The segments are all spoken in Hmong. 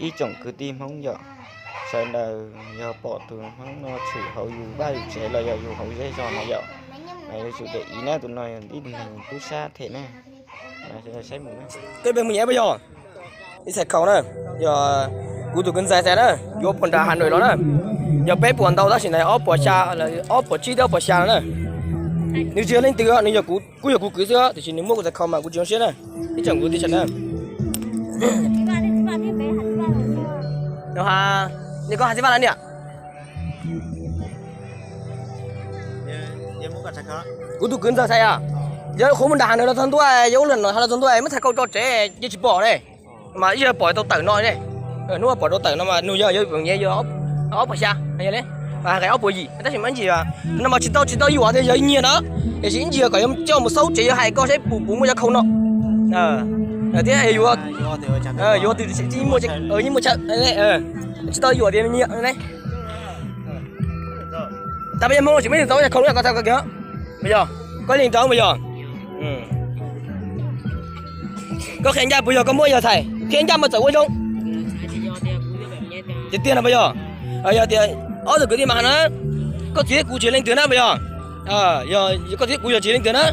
Ib tsoom kwv tij Hmoob yom, sawv daws yog pom tus Hmoob no tshwm hauv yus vaj yus tsev los yog yus hauv zej zog no yom, mas yuav tsum de iv na, tus no yog ib tug neeg tub sab them na. Saib mus na. Koj peb mus nyiam puas yog? Ib txhais khau na, yog kuv tus kwv ntxawg txhais na, yuav puag nram Hà Nội los na. Yog peb puas ntau tab sis ntawd ob puas xya, ob puas tsib thiab ob puas xya no na. Nws tsis yog leej twg, nws yog kuv, kuj yog kuv kwv xwb, tiam sis nws muab kuv txhais khau mas kuv tsis zoo siab na. Ib tsoom kwv tij sawv daws. Nej koj has txij vaj lawm niam? Kuv tus kwv ntxawg txhais a, yog qhuav mus nram Hà Nội los txog ntua, yog ua lwm no los txog ntua muab txhais khau tso tsev ces tsis pom ne. Mas ib zaug pom tau tawm no ne. Hnub pom tau tawm no mas nws yog yuav nyiam yog ob puas xya, mas hais ob puas yim tab sis mas ib ntsis no mas tsis tau, tsis tau yuam tias yog nyiag na, tiam sis ib ntsis kom yuav coj mus xauj tsev yuav hais koj seb puas puas muaj cov khau no. Thiab yuav, yuav twg yeej muaj chaw, tsis tau yuam tias nyiag ne. Tag peb yog Hmoob tsis muaj neeg tau cov khau no, koj txhais koj kiag. Puas yog? Koj leej tau puas yog? Koj qhia ncaj puas yog koj muab yog txhais, qhia ncaj mas txawm ua zoo. Tiag tiag no puas yog? Yog tias ob tug kwv tij mas hais no, koj txiv thiab kuv tsis yog leej twg na puas yog? Koj txiv thiab kuv yog tsis yog leej twg na.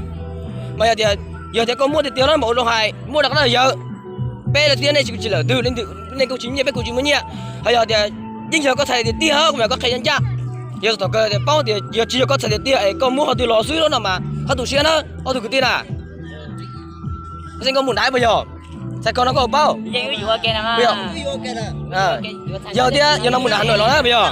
Mas yog tias, yog tias koj muab tiag tiag no mas ua zoo hais, muab rov qab los yawg. Peb los tias nej tsis, tsis lawm twg, leej twg nej kuj tsis muaj nyiaj, peb kuj tsis muaj nyiaj. Ho yog tias yeej yog koj txhais tiag tiag, kuv mam koj qhia ncaj. Yog tom kawg tias paub tias yog tsis yog koj txhais tiag tiag es koj muab qhov twg los xwb na mas txhob tu siab na, ob tug kwv tij na. Xeeb, koj mus nram puas yog? Txhais khau no koj paub? Yog tias yog no mus nram Hà Nội los na puas yog?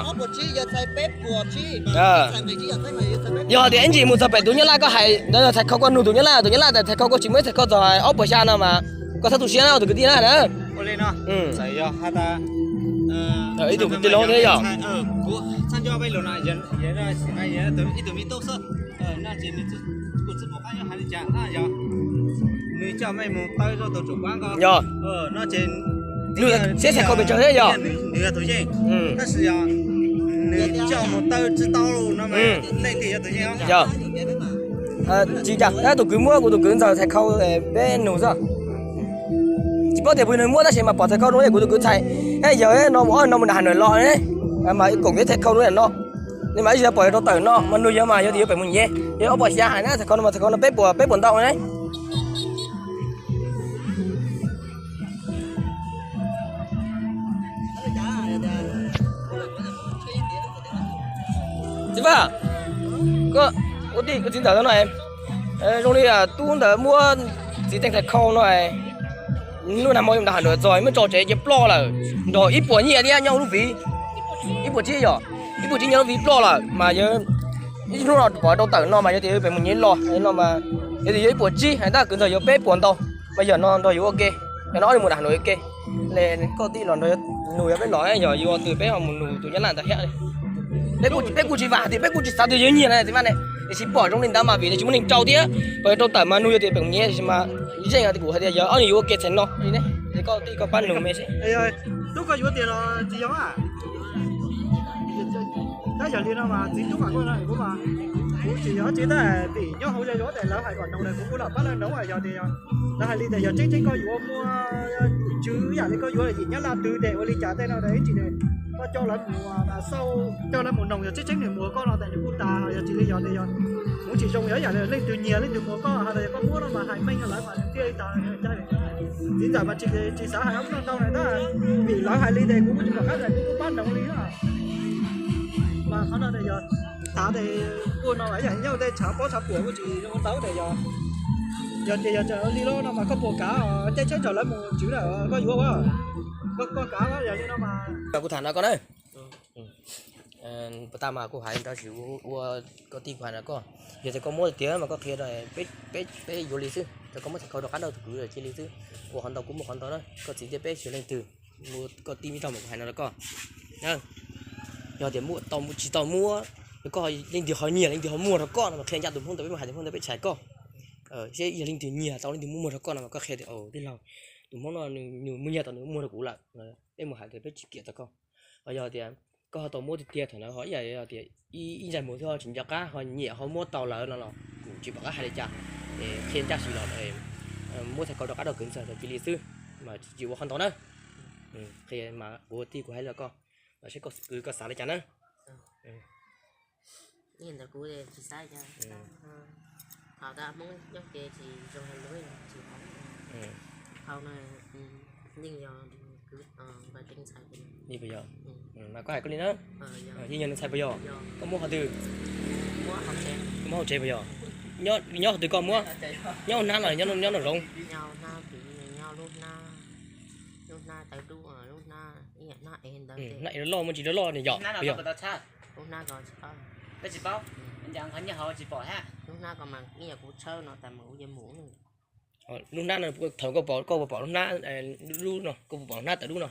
Yog tias ib ntsis mus txog pem tus Nyab Laj koj hais ntawd txhais khau koj nug tus Nyab Laj, tus Nyab Laj tias txhais khau koj tsis muaj ib txhais khau txog ob puas xya no mas koj txhob tu siab na, ob tug kwv tij na. Ib tug kwv tij laus thiab yog. Yog. Nws siab txhais khau pes tsawg thiab yog. Yog. Tsis cas, tus kwv muab kuv tus kwv ntxawg txhais khau peb nug xwb. Tsis paub tias puas yog nws muab tab sis mas pom txhais khau zoo li kuv tus kwv txhais. Yog no mus, no mus nram Hà Nội los ne, mas koom kev txhais khau zoo li no. Nej mas ib zaug pom yog rau tawm no mas nug yog mas yog tias yuav pem mus nyiam, yog ob puas xya hais na, txhais khau no mas txhais khau no peb puas, peb puas ntau ne. Txiv Vaj, koj ua tij koj txiv ntxawm no, zoo li tub ntawd muab txiv teej txhais khau no, hnub nag hmo nram Hà Nội txog muab tso tsev ces ploj lawm, nrog ib puas nyiaj thiab nyob lub viv, ib puas tsib yom, ib puas tsib nyob lub viv ploj lawm mas yog ib hnub no pom rau tawm no mas yog tias pem mus nyiam los no mas yog tias yog ib puas tsib hais tab kwv ntxawg yuav peb puas ntau, mas yog no nrog yuav ua ke, yog no ob leeg mus nram Hà Nội ua ke. Koj tij los nrog nug yog peb los yog yuav tus peb ho mus nug tus Nyab Laj ntawd thiab. Peb kuj tsis xav tias yog nyiag na txiv Vaj ne, tiam sis pom zoo li ntawd mas vim nws tsis muaj neeg rau thiab, pom rau tawm mas nug yog tias pem nyiam tab sis mas zeej tias kuv hais tias yog ob leeg yuav ua ke txhais no li ne, es koj tij koj pab nug me seb. Tub koj yuav tiag los tsis yog? Tab yog li no mas txiv tub mas kuv, kuv tsis yog tsis tab vim nyob hauv zej zog tes lawv hais kom noog lawm kuv kuj lam pab lawv noog yog tias lawv hais li tias yog tseeb tseeb koj yuav muaj tswv yam li koj yuav yim Nyab Laj twg tes ua li cas tej no ib tsis koj coj lawv mus xauj, coj lawv mus noog yog tseeb tseeb nws muag koj no tes nws kuj tas, yog tsis li yog tias yog kuv tsis zoo yog yam li leej twg nyiag leej twg muag koj, ho yog koj muab no mas hais meej lawv mas thiaj li tas. Txiv ntxawm mas tsis xav hais ob peb ntau na, vim lawv hais li tes kuv kuj tsis pom qab tes kuv kuj pab noog li na. Mas qhov no tes yog thav tes kuj no yam nyob tej tshav pob tshav puam kuj tsis zoo tau tes yog, yog ces yog li no mas koj puas kav caij tsheb nrog lawv mus tswv na, koj yuav, koj kav yog li no mas. Kuv tham no koj na, puas tas mas kuv hais ntawd tsis ua, koj tij kuv hais no koj, yog tias koj muab tiag mas koj qhia rau peb, peb yuav li xwb, rau koj muab txhais khau rov qab rau tus kwv cia li xwb, ua qhov ntau kuv muaj qhov ntau na, koj txiv thiab peb tsis yog leej twg, koj tij me rog mas kuv hais no rau koj. Yog tias muab tau tsis tau muab, koj leej twg ho nyiag leej twg ho muag rau koj no mas qhia ncaj tus Hmoob ntawd peb mus hais tus Hmoob ntawd peb tsis hais koj. Seb yog leej twg nyiag tau leej twg muab muag rau koj no mas koj qhia tias tij laug, tus Hmoob no nws muaj nyiag tau nws muag rau kuv lawm, peb mus hais tias peb tsis kiam tau koj. Ho yog tias koj ho tau muab tiag tiag thaum no ho ib yam tias ib ntsais muag xwb ho tsis nco qab ho nyiam ho muab tau lawm no los kuv tsis pom qab hais li cas, es qhia ncaj si los muab txhais khau rov qab rau kwv ntxawg cia li xwb, mas tsis ua qhov ntau na. Qhia mas kuv tij kuv hais los koj, los seb koj kwv koj xav li cas na. Ntawd kuv tsis xav cas, thaum tas Hmoob nyob ces tsis zoo hais lus tsis hais. Hau no yeej yog kwv Vaj Teev ntxhais li puas yog? Mas koj hais koj li na. Yeej yog nws ntxhais puas yog? Koj muab qhov twg? Koj muab hauv tsev puas yog? Nyob qhov twg koj muab? Nyob hauv hnab los nyob nram zoov? Hnab es loj loj muaj ntsis loj loj ni yom puas yog? Lub hnab no thaum koj pom, koj puas pom lub hnab, lub no koj puas pom lub hnab tawm lub no?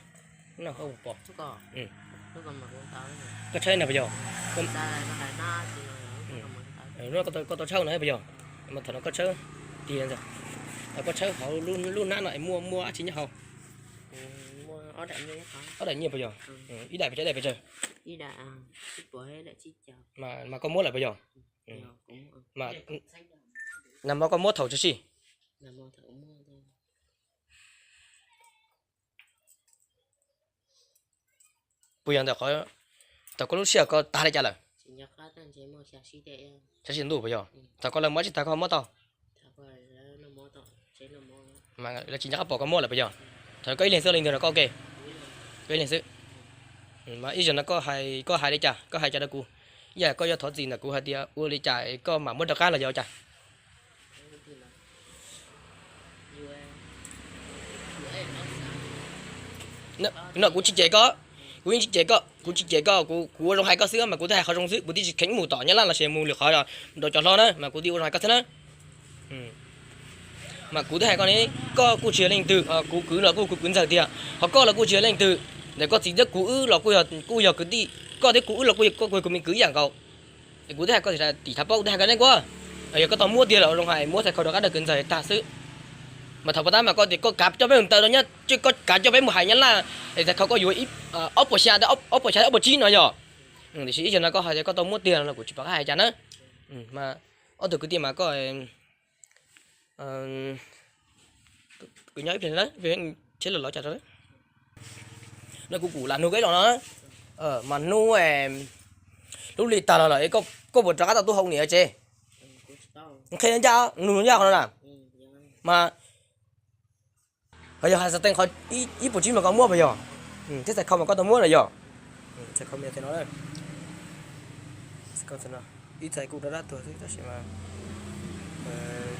Lub no koj puas pom? Koj tshawb na puas yog? Koj tau tshawb no puas yog? Mas thaum no koj tshawb, tig ntawd, thaum koj tshawb hauv lub hnab no es muaj muaj dab tsi nyob hauv? Ob daim nyiaj puas yog? Ib daim pes tsawg, ib daim pes tsawg? Mas koj muab lawm puas yog? Nag hmo koj muab thaum tshwm sim? Puas yog ntawm qhov, thaum koj lub sij hawm koj tag li cas lawm? Xya sib ntuj puas yog? Thaum koj lawv muab tsis tag koj muab tau? Mas lawv tsis nco qab pom koj muab lawm puas yog? Thaum koj ib leeg xwb leej twg nrog koj ua ke? Koj ib leeg xwb. Mas ib zaug no koj hais, koj hais li cas, koj hais cas rau kuv? Yam koj yuav thov txim ntawm kuv hais tias ua li cas koj mam muab rov qab los yog cas? No kuv tsis cem koj, kuv yeej tsis cem koj, kuv tsis cem koj, kuv, kuv ua zoo hais koj xwb mas kuv twb hais qhov zoo xwb, kuv twb tsis kheev mus tom Nyab Laj los sis mus lwm qhov rau cov hlob na, mas kuv twb ua zoo hais koj xwb na. Mas kuv twb hais koj ne, koj kuj tsis yog leej twg, kuv kwv los kuj kuv kwv ntxawg tiag, ho koj los kuj tsis yog leej twg. Ntawm koj txiv thiab kuv wb los kuj yog kwv tij, koj thiab kuv wb los kuj yog, koj kuj yog kuv me kwv ib yam nkaus. Es kuv twb hais koj tim thav paub, kuv twb hais koj ne kuv, yog koj tau muab tiag los zoo hais muab txhais khau rov qab rau kwv ntxawg tag xwb. Mas thaum puas tab mas koj tias koj kav coj peb mus taw rau Nyab, koj kav coj peb mus hais Nyab Laj, es txhais khau koj yuav ob puas xya, ob puas xya ob puas tsib no yog. Tiam sis ib zaug no koj hais tias koj tau muab tiag no kuv tsis pom qab hais cas na. Mas ob tug kwv tij mas koj, kwv nyob ib pliag na, thiab los los cas rau no kuv kuv lam nug koj ib los no, mas hnub lub hli tag los lawm koj puas rov qab tau tuaj hauv niam tsev? Qhia ncaj, nug ncaj qhov no na. Mas ho yog hais xov tooj qhov ib puas tsib mas koj muab puas yog? Thiab txhais khau mas koj tau muab los yog? Ib txhais kuj rov qab tuag xwb tab sis mas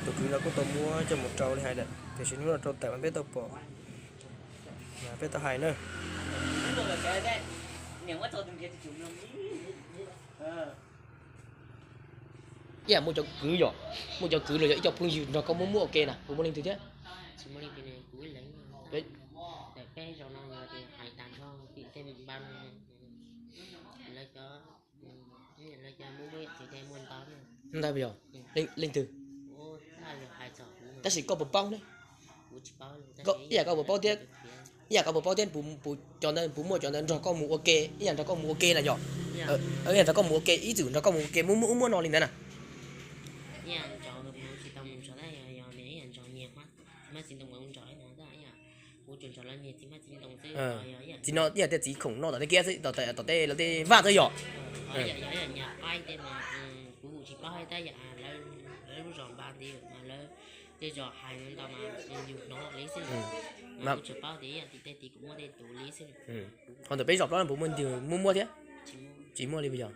tus kwv no kuj tau muab coj mus rau li hais lawm, tiam sis hnub no rau tawm mas peb tau pom, peb tau hais na. Ib yam muaj cov kwv yom, muaj cov kwv los yog ib co phooj ywg nrog koj muab muab ua ke na, puas muaj leej twg thiab? Ntag puas yog? Leej twg? Tab sis koj puas paub ne? Ib yam koj puas paub thiab, ib yam koj puas paub thiab, cov ntawd puas muaj cov ntawd nrog koj mus ua ke, ib yam nrog koj mus ua ke na yog? Ib yam nrog koj mus ua ke, ib txwm nrog koj mus ua ke muab muab ub muab no li ntawd na. Txiv no ib yam tias txiv khoom no tom tej kiab xwb, tom tej lawv tej vaj xwb yom. Qhov ntawm peb zos plaub no puas muaj leej twg muab muab thiab? Tsis muaj li puas yog?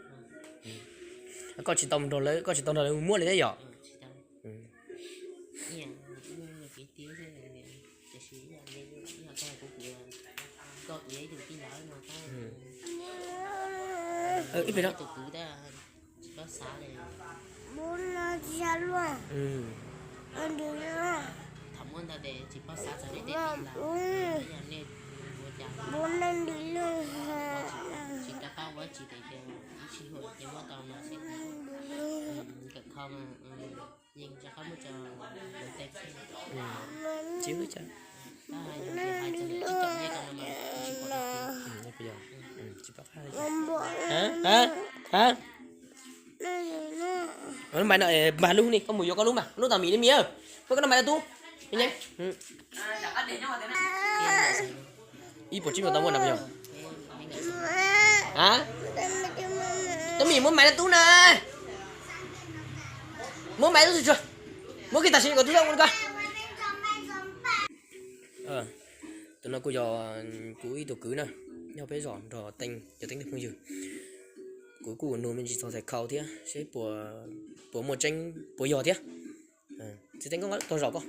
Koj tsis tau nrog lawv, koj tsis tau nrog lawv muab li thiab yom? Ib pliag no. Tsis ua cas. Lub mais no, mas lub ni koj mus yuav koj lub mas, lub tau mis li mis. Pab koj lub mais rau tub. Ib puas tsib milloos tau muaj na puas yog? A, cov me nyuam muab maiv rau tub na. Muab maiv rau tub, muab kiag tam sim kom tub zaj ua li ko. Tus no kuj yog kuv ib tug kwv na, nyob peb zos nrog Teej, cov Teej tej phooj ywg. Kuv kuj nug me ntsis txog txhais khau thiab seb puas muaj tseeb puas yog thiab. Txiv Teej koj tau zaum koj.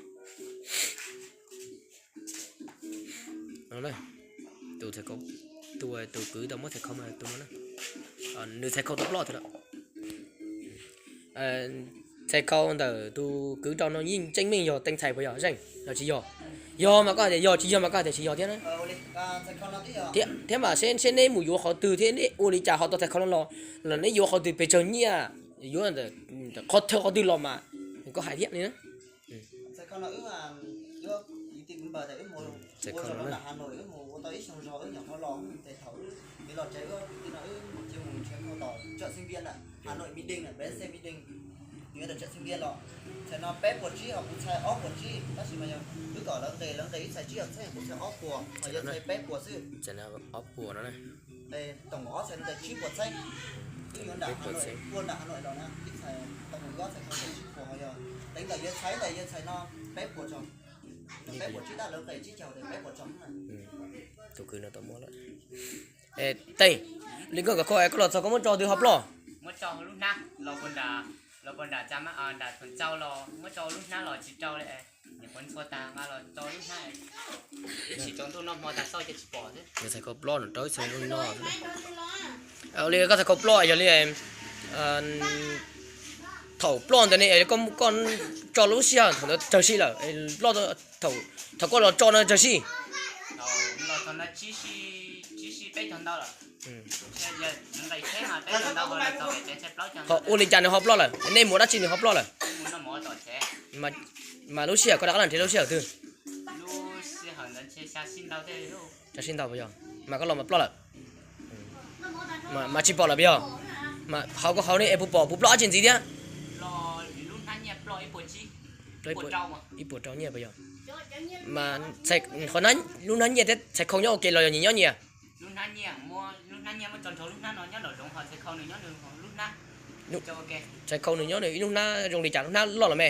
Tus, tus kwv tau muab txhais khau mas tus no na. Nws txhais khau tau ploj thiab lawm. Txhais khau ntawm tus kwv rau no yeej tseeb meej yog Teej txhais puas yog Zeej los tsis yog? Yog mas koj hais tias yog, tsis yog mas koj hais tias tsis yog thiab na. Thiab mas seb neb mus yuav qhov twg thiab neb ua li cas ho tau txhais khau no los, los neb yuav qhov twg pes tsawg nyiaj, yuav ntawm qhov thawj qhov twg los mas koj hais thiab li na. Txhais khau no na. Txhais khau no na. Txhais khau no na. Txhais khau no peb puas tsib, ho kuv txhais ob puas tsib, tab sis mas yog wb kom lawv nqes, lawv nqes ib txhais tsib yog txheej, kuv txhais ob puas, ho yog txhais peb puas xwb. Txhais ob puas no na. Txhais ob puas no na. Wb yuav nram Hà Nội, tuaj nram Hà Nội los na, ib txhais tau mus ob txhais khau tsib puas, ho yog teev ntawm yawg txhais, ntawm yawg txhais no peb puas tso. Peb puas tsib tab lawv nqes tsib caug tias peb puas tso. Tus kwv no tau muab lawm. Teej, li koj kom koj, koj los txog koj muab tso twg ho ploj? Muab tso lub hnab los puas nram, los puas nram, nram Tuam Tsau los muab tso lub hnab los tsis rau li. Nyuam qhuav ntxhua tag nqa los tso lub hnab, ib sim tsaus ntuj noj hmo tag xauj ces tsis pom xwb. Txhais khau ploj no rau ib txhais ntuj no. Li koj txhais khau ploj yog li thaum ploj ntawd ne, koj, koj tso lub sij hawm thaum ntawd tsawg sij lawm? Ploj thaum, thaum koj los tso no tsawg sij? Ho ua li cas nws ho ploj lawm? Nej mus dab tsi nws ho ploj lawm? Mas lub sij hawm koj rov qab los nrhiav lub sij hawm twg? Tsawg sij ntau puas yog? Mas koj los mas ploj lawm. Mas tsis pom lawm puas yog? Mas hauv koj hauv ne es puas pom puas ploj dab tsi ntxiv thiab? Ib puas rau nyiaj puas yog? Mas qhov, lub hnab nyiaj thiab txhais khau nyob ua ke los yog nyias nyob nyias? Txhais khau nws nyob nws ib lub hnab zoo li cas, lub hnab loj los me?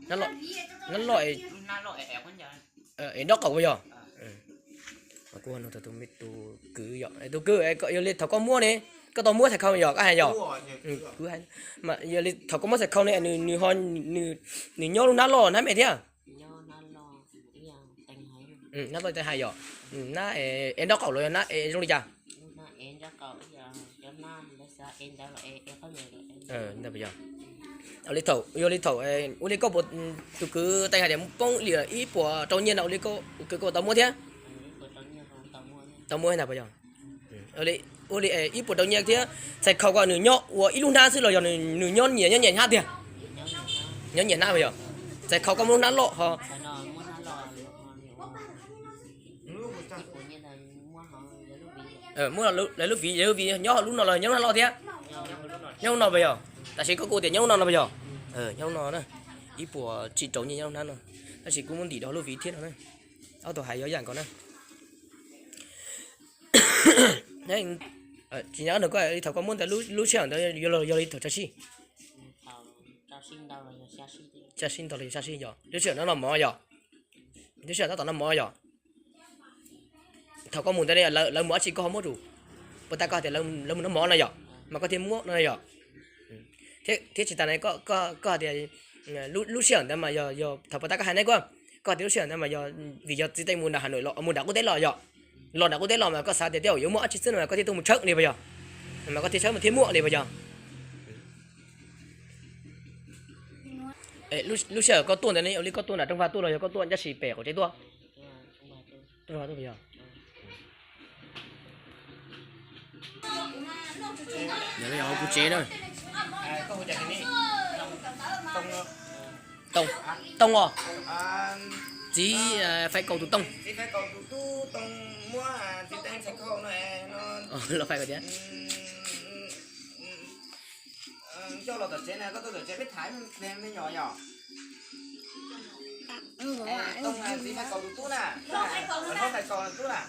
Hnab loj es nraub qaum puas yog? Kuv nug tau tus kwv yog, yog li thaum koj muab ne, koj tau muab txhais khau yog koj hais yog? Yog li thaum koj muab txhais khau ne, nws nyob lub hnab loj hnab me thiab? Hnab loj Teej hais yog, hnab es nraub qaum los yog hnab es zoo li cas? Yog li thaum, yog li thaum ua li koj puas, tus kwv Teej hais tias poob li ib puas rau nyiaj no, ua li koj, kwv koj tau muab thiab? Tau muab ntag puas yog? Ua li ib puas rau nyiaj thiab txhais khau ko nws nyob ua ib lub hnab xwb los yog nws nyob nyias, nyob nyias hnab tiag? Nyob nyias hnab puas yog? Txhais khau koj muab lub hnab loj ho. Muab lawv lub viv, lawv lub viv nyob hauv lub no los nyob hnab loj thiab? Nyob hauv no puas yog? Tam sim koj kuj tias nyob hauv no no puas yog? Nyob hauv no na. Ib puas tsib rau nyiaj nyob hauv hnab no. Tab sis kuj muab ntim rau lub viv thiab no na. Ob tug hais yog ib yam nkaus na. Tsis nyob nrog koj, thaum koj muab ntawd lub sij hawm ntawd yog, yog li thaum tsawg sij? Xya sij ntau los yog xya sij yog? Lub sij hawm no noj mov yog? Lub sij hawm tab tom noj mov yog? Thaum koj mus ntawd lawv mus dab tsi koj ho muab tus, puas tas koj hais tias lawv mus noj mov no yog, mas koj thiaj muab no yog? Thiab tsis tas na, koj hais tias lub sij hawm ntawd mas yog, yog thaum puas tas koj hais na, koj hais tias lub sij hawm ntawd mas yog vim yog txiv teej mus nram Hà Nội los, mus nram qub teb los yog, los nram qub teb los mas koj xav tias tej zaum yuav muaj dab tsi xwb no mas koj thiaj tuaj mus tshawb li puas yog? Mas koj thiaj tshawb mas thiaj muaj li puas yog? Lub sij hawm koj tuaj ntawd ne, ua li koj tuaj nram rooj vag tuaj los yog koj tuaj ncaj si pem qaum tsev tuaj? Rooj vag tuaj puas yog? Yog kuv tsev na. Tooj, Tooj os. Txiv Faiv Kaus tus Tooj. Los Faiv Kaus tias. Coj los tom tsev na, koj tuaj tom tsev peb tham me nyuam yom. Tooj, txiv Faiv Kaus tus tub na. Faiv Kaus tus tub na.